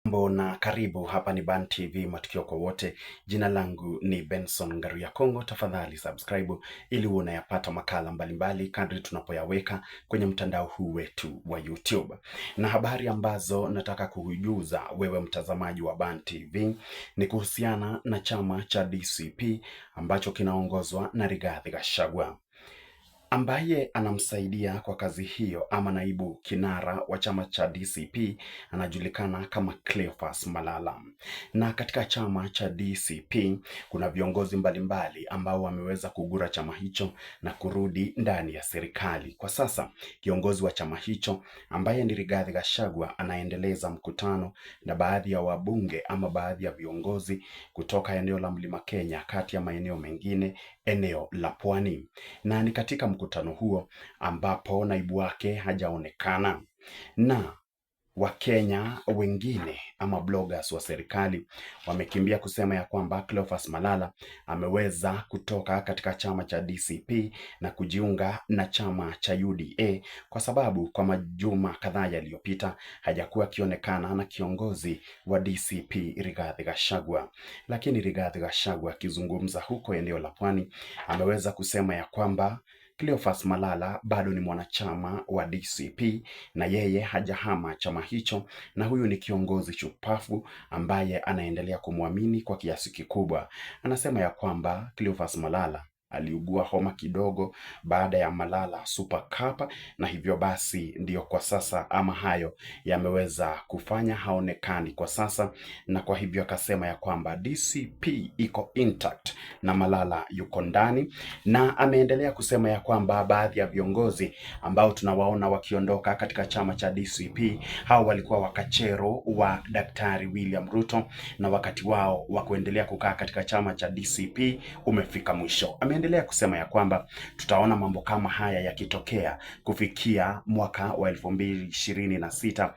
Jambo na karibu, hapa ni Ban TV, matukio kwa wote. Jina langu ni Benson Ngaruya Kongo. Tafadhali subscribe ili uwe unayapata makala mbalimbali kadri tunapoyaweka kwenye mtandao huu wetu wa YouTube. Na habari ambazo nataka kukujuza wewe mtazamaji wa Ban TV ni kuhusiana na chama cha DCP ambacho kinaongozwa na Rigathi Gachagua ambaye anamsaidia kwa kazi hiyo ama naibu kinara wa chama cha DCP anajulikana kama Cleophas Malala. Na katika chama cha DCP kuna viongozi mbalimbali ambao wameweza kugura chama hicho na kurudi ndani ya serikali. Kwa sasa kiongozi wa chama hicho ambaye ni Rigathi Gachagua anaendeleza mkutano na baadhi ya wabunge ama baadhi ya viongozi kutoka eneo la Mlima Kenya, kati ya maeneo mengine eneo la Pwani, na ni katika mkutano huo ambapo naibu wake hajaonekana na Wakenya wengine ama bloggers wa serikali wamekimbia kusema ya kwamba Cleophas Malala ameweza kutoka katika chama cha DCP na kujiunga na chama cha UDA kwa sababu kwa majuma kadhaa yaliyopita hajakuwa akionekana na kiongozi wa DCP Rigathi Gachagua. Lakini Rigathi Gachagua akizungumza huko eneo la Pwani ameweza kusema ya kwamba Cleophas Malala bado ni mwanachama wa DCP na yeye hajahama chama hicho, na huyu ni kiongozi shupavu ambaye anaendelea kumwamini kwa kiasi kikubwa. Anasema ya kwamba Cleophas Malala aliugua homa kidogo baada ya Malala Super Cup, na hivyo basi ndiyo kwa sasa ama hayo yameweza kufanya haonekani kwa sasa, na kwa hivyo akasema ya kwamba DCP iko intact na Malala yuko ndani, na ameendelea kusema ya kwamba baadhi ya viongozi ambao tunawaona wakiondoka katika chama cha DCP hao walikuwa wakachero wa Daktari William Ruto, na wakati wao wa kuendelea kukaa katika chama cha DCP umefika mwisho. Ameendelea kusema ya kwamba tutaona mambo kama haya yakitokea kufikia mwaka wa 2026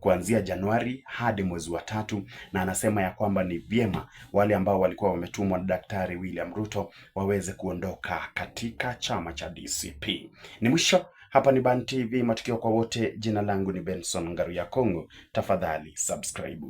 kuanzia Januari hadi mwezi wa tatu, na anasema ya kwamba ni vyema wale ambao walikuwa wametumwa na Daktari William Ruto waweze kuondoka katika chama cha DCP. Ni mwisho hapa ni Ban TV, matukio kwa wote. Jina langu ni Benson Ngaruya Kongo. Tafadhali subscribe.